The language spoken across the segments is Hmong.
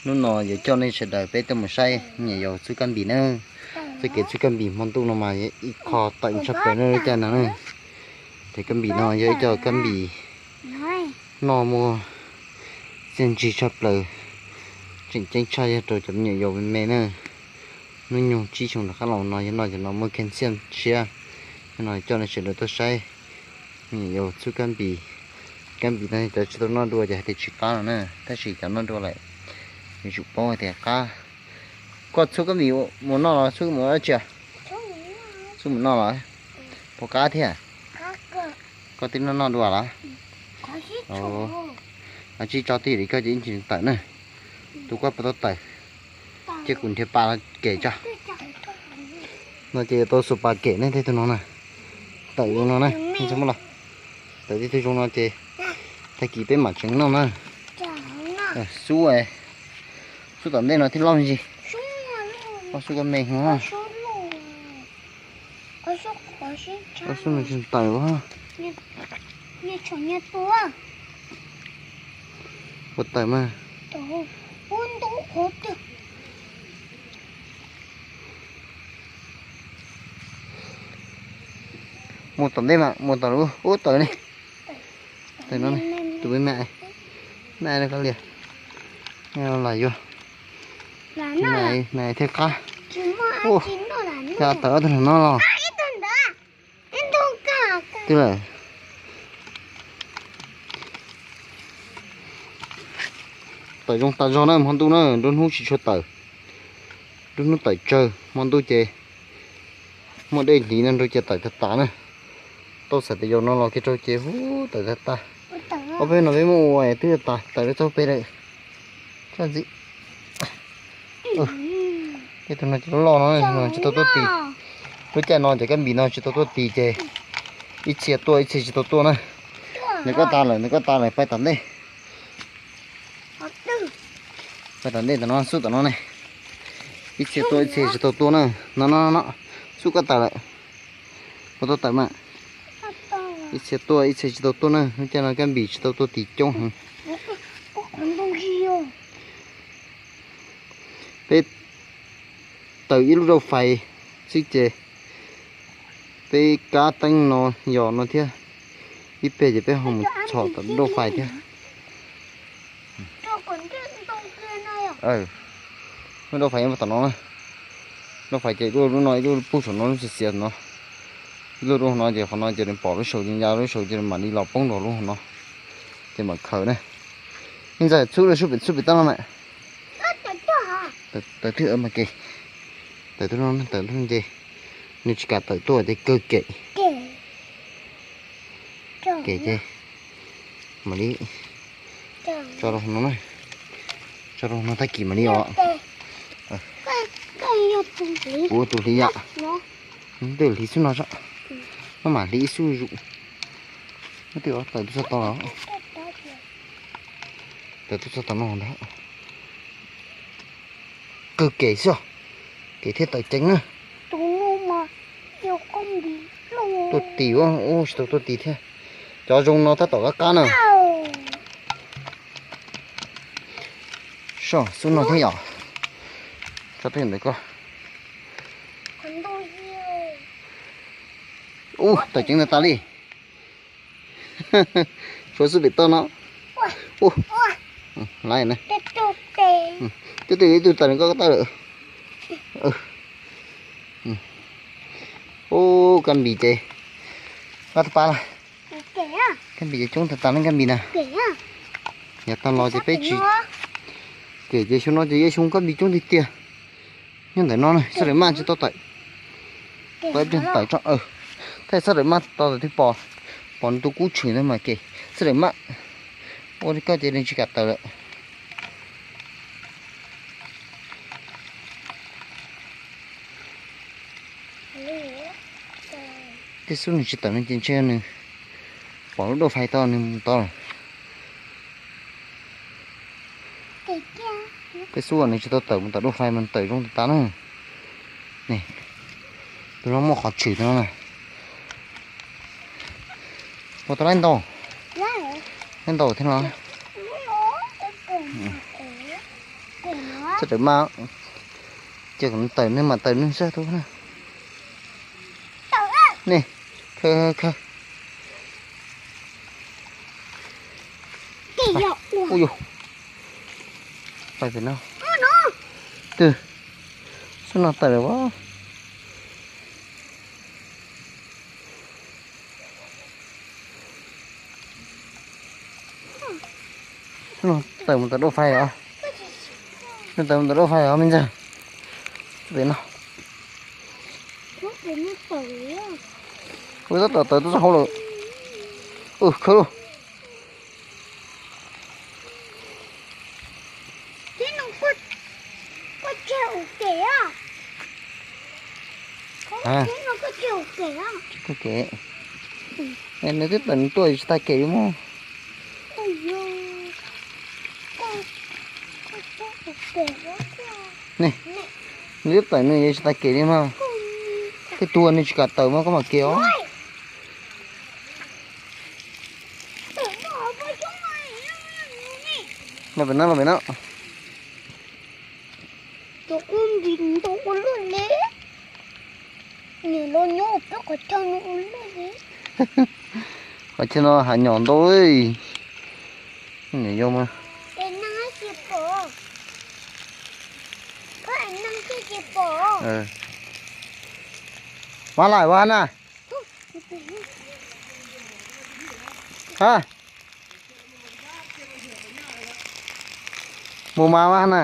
Hnub no yuav coj nej sawv daws peb tuaj mus saib me nyuam yaus txhub kab npis na. Txoj kev txhub kab npis hmo ntuj no mas ib qho tawm tshaj plaws na lub caij no na. Ces kab npis no yog ib co kab npis noj muaj txiaj ntsig tshaj plaws, tseem ceeb tshaj yog rau cov me nyuam yaus me me na. Hnub nyoog tsib xyoo rov qab los no yog noj cov no muaj calcium tshiab. Yog no coj nej sawv daws tuaj saib me nyuam yaus txhub kab npis. Kab npis no cov tsis tau noj dua ces hais tias tsis qab no na, tab sis cov noj dua lawm yuav tsum paub hais tias qab. Koj txhub kab npis mus noj los txhub mus dab tsi? Txhub mus noj los puas qab thiab? Koj twb noj noj dua los? Tsib tso twj ywm li koj ces ib ntsis tawm na. Tus koj puas tau tawm? Cia kuv nrhiav pas los kem tso. No ces yuav tau xuas pas kem ne tej tug no na. Tawm zoo no na, tawm tej tug zoo no ces tag kis peb mam tseem noj na. Xub, xub tom ntej no thiaj loj me ntsis. Ob xub koj me hov. Ob xub no tsis tawm. Puas tawm mas? Mus tom ntej mas, mus tom lub ub tawm ne. Tawm no ne, tus me me, me no koj liam. Los yuav, me thiaj qab. Ua cas tawm ob tug no los? Twb lawm. Tawm zoo tas zog na, hmo ntuj na, nruab hnub tsis tshua tawm. Nruab hnub tawm tsawg, hmo ntuj ces muaj dej hliv no rau ces tawm tag tas na. Tau xav tias yaus no los kiag rau ces hu tawm tag tas. Ob peb no peb muab ua twb tas tawm rau txog pem lawm. Txoj ntxiv, tej tug no ces loj loj no tsis tau tuaj tis. Lub caij no ces kab npis no tsis tau tuaj tis ces ib txhia tuaj ib txhia tsis tau tuaj na. Nws koj tas lawm, nws koj tas lawm, pais tom ntej. Pais tom ntej tom no, xub tom no ne. Ib txhia tuaj ib txhia tsis tau tuaj na. No no no, xub koj tas lawm. Puas tau tawm mas? Ib txhia tuaj ib txhia tsis tau tuaj na, lub caij no kab npis tsis tau tuaj tis coob heev. Peb tawm ib lub rau fais xwb ces peb kab teeb no yos no thiab, ib pliag ces peb ho mus txhom tom rau fais thiab. Lub rau fais nyob tom no na. Rau fais ces ib lub lub no, ib lub pug saum no, lub xiav xiav no. Ib lub lub no ces qhov no ces nws pom lub saud ces ya lub saud ces mam li los poob nrog lub hauv no, ces mam khaws na. Ib ntxawm txhub lawm, txhub pem txhub pem toj no mas. Tawm twg mas ke, tawm twg no tawm twg ces nws tsis kam tawm tuaj ces kawg kem. Kem ces mam li tso rau hauv no na, tso rau hauv no tag kis mam li os. Kuv tus hliv yam, twb hliv xub no, maj mam hliv ib xub zuj zus. Twb tawm tuaj txog tod los, tawm tuaj txog tom no ntag. Kawg kem xwb, kem thiaj tawm ceev na. Tuaj tis ua ub tsis tau tuaj tis thiab. Cov zoo no tab tom qab qab na. Soj xub no thiab yom. Tso tej ntawd koj. Ub, tawm ceev tas tas li. Tshuav xub pem toj no. Ub, laiv na. Twb twb ib tug tawm nws koj tawm lawm. Ub, kab npis ces, kab tab pab lawm. Kab npis ces coob tag tas ne kab npis na. Yav tag los ces peb tsis, kem ces xyoo no ces yog xyoo kab npis coob tiag tiag. Nyob ntawm no na, xab lawm maj tsis tau tawm. Tau ib pliag tawm tso. Thaij xab lawm maj tau tawm twb pom, pom nws tus kub tshwm ntawd mas kem. Xab lawm maj ua li koj ces nws tsis kam tawm lawm. Tej xub nws tsis tawm no ces ntshe nws pom lub dauj fais tod nws mus tod lawm. Tej xub uas nws tsis tau tawm mus tom dauj fais mas tawm zoo tas tas na. Ne, tus no muaj qhov tshwm no na. Ua tau laib ntau, laib ntau thiab no. Txawm mas, ces kom tawm ne mas tawm ne sab tu na. Ne, khaws, khaws. Ua yus, pais pem no. Twb, xub no tawm lawm as. Xub no tawm mus tom dauj fais os. Xub no tawm mus tom dauj fais os me ntxawg. Pem no. Ua tab tom tawm tuaj txog hauv lawm. Khawb lauj. Tsis tau kev. Nws twb tawm nws tuaj tsis tau kev li mog. Ne, nws twb tawm nws yuav tsis tau kev li mog. Tej tug nws tsis kam tawm mog, koj mam kev os. Los pem no, los pem no. Qhov chaw no hav nyom ntau. Nyom yau mas. Vas lais vas na. Ha, mus mas vas na.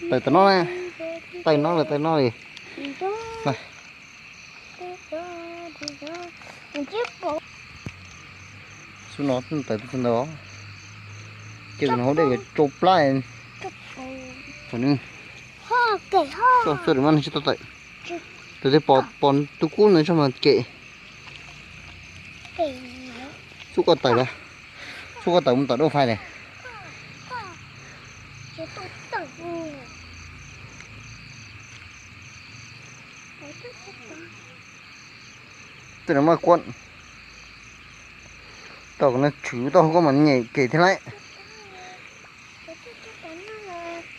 Tawm tom no, tawm no li, tawm no li. Xub no tawm tau ntawd, ces nws hauv dej tsau plab. Nws txoj txoj mas nws tsis tau tawm. Tus twg pom pom tus kub ntawd tso mas kem. Xub koj tawm lawm, xub koj tawm mus tom dauj fais lawm. Tej no mas kuab, tau kom nws tshwm tau koj mam nyem kev thiab lauj.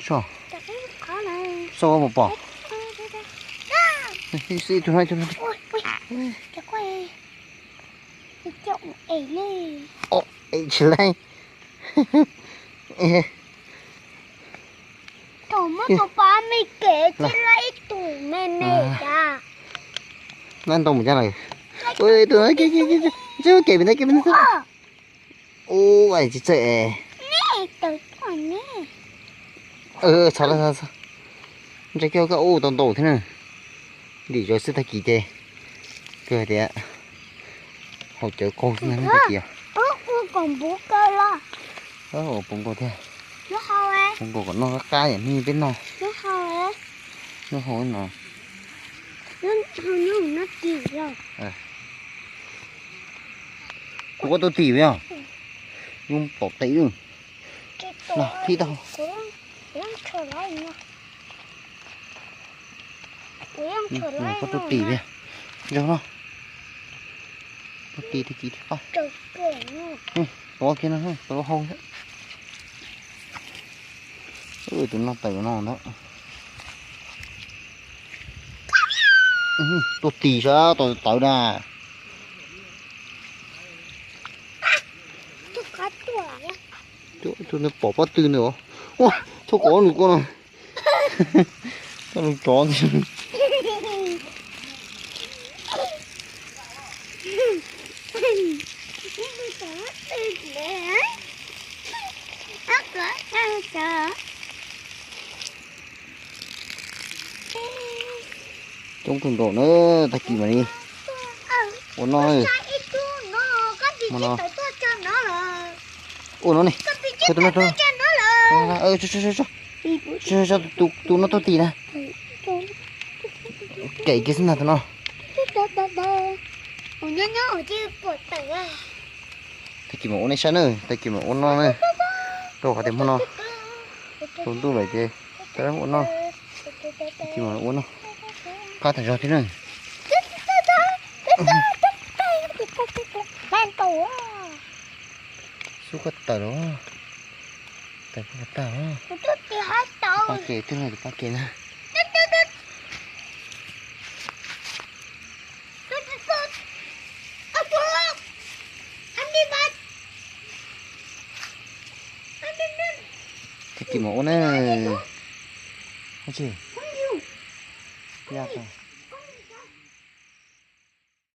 Soj, soj koj puas pom? Ib tug no, ib tug no. Tsis laib. Thaum muab tus pov me kev tsis laib ib tug me me cas. Laib ntau mus cas lawm. Tus no, kev pem ntawd, kev pem ntawd. Ua tsis txawj es. Txhob, txhob, txhob. Ntshe koj ua tau ntau thiab na. Lim zaws xwb tag kis ces kawg tias haus cawv qaug xwb ntag tag kis. Pov nkaus thiab. Pov nkaus kom noj qab qab yam li peb noj. Nyob hauv no. Kuv koj tuaj tim yog, yus pom qis lawm. Thib tau. Koj tuaj tim thiab. Zoo no. Tuaj tim thiab kis thiab koj. Tuav kiag no, tuav hau thiab. Tus no tawm no ntag. Tuaj tim sab tod tawv na. Tus no pom pob tw ntawd os. Ua, txhob kov nws koj no. Koj lub tsov. Coob kawg nkaus na, tag kis mam li ua no. Ua no ne. Tus no tuaj tim na. Kem kiag xwb ntag tus no. Tag kis mam ua nej saib na, tag kis mam ua noj na. Rau qhov tias hmo no tsaus ntuj lawm ces tab ua noj. Tag kis mam ua noj, qab tag zog thiab na. Xub koj tawm los, tawm koj tawm. Pab kev twb los pab kev na. Tag kis mam ua na. Ua tsi, ya tau.